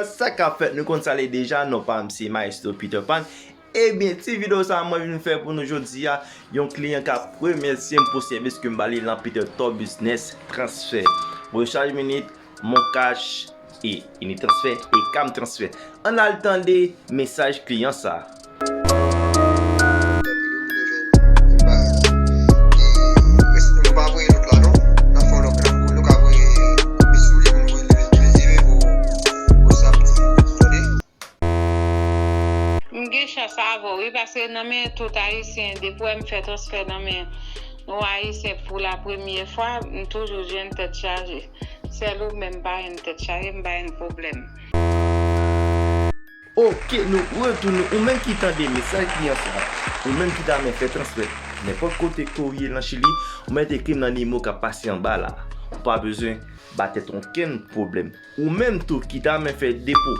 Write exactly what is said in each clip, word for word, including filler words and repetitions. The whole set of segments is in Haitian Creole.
Sa k ap fèt, nou konn sa l ye deja, non pa m se Maestro Peter Pan. Ebyen, ti videyo sa a mwen vin fè pou nou jodi a, yon kliyan k ap remèsye m pou sèvis ke m ba li lan Peter Top Business Transfer. Rechaj minit, Mon Cash e Unitransfer e Cam Transfer. Ann al tande mesaj kliyan sa a. M gen chans avè w wi, paske nan men tout Ayisyen, depi w wè m fè transfè nan men yon Ayisyen pou la premyè fwa, m toujou jwenn tèt chaje. Sèl ou menm m pa jwenn tèt chaje, m pa jwenn pwoblèm. Oke, nou retounen. Ou menm ki tande mesaj kliyan sa, ou menm ki ta renmen fè transfè nenpòt kote ke w ye nan Chili, ou mèt ekri m nan nimewo k ap pase anba la. Ou pa bezwen ba tèt ou okenn pwoblèm. Ou menm tou ki ta renmen fè depo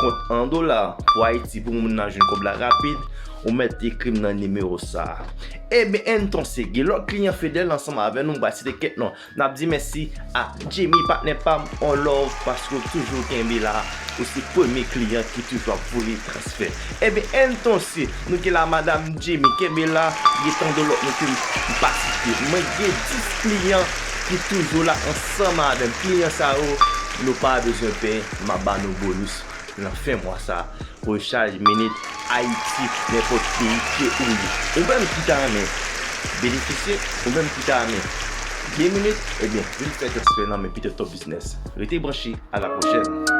kont an dola pou Ayiti pou moun nan jwenn kòb la rapid, ou mèt ekri m nan nimewo sa a. Ebyen, entonse, gen lòt kliyan fidèl ansanm avè nou, m pral site kèk non. N ap di mèsi a Jimmy, patnè pa m, on love, paske w toujou kenbe la. Ou se premye kliyan ki toujou ap voye transfè. Ebyen, entonse, nou gen la Madam Jimmy, kenbe la, gen tann de lòt nou ke m pa site. Mwen gen dis kliyan ki toujou la ansanm avè m. Kliyan sa yo, nou pa bezwen pè, m ap ba nou bonus nan fen mwa sa. Rechaj minit, Ayiti, nenpòt peyi ke ou ye. Ou menm ki ta renmen benefisye, ou menm ki ta renmen gen minit, ebyen, vin fè transfè nan men Peter Top Business. Rete branche, a la pwochèn.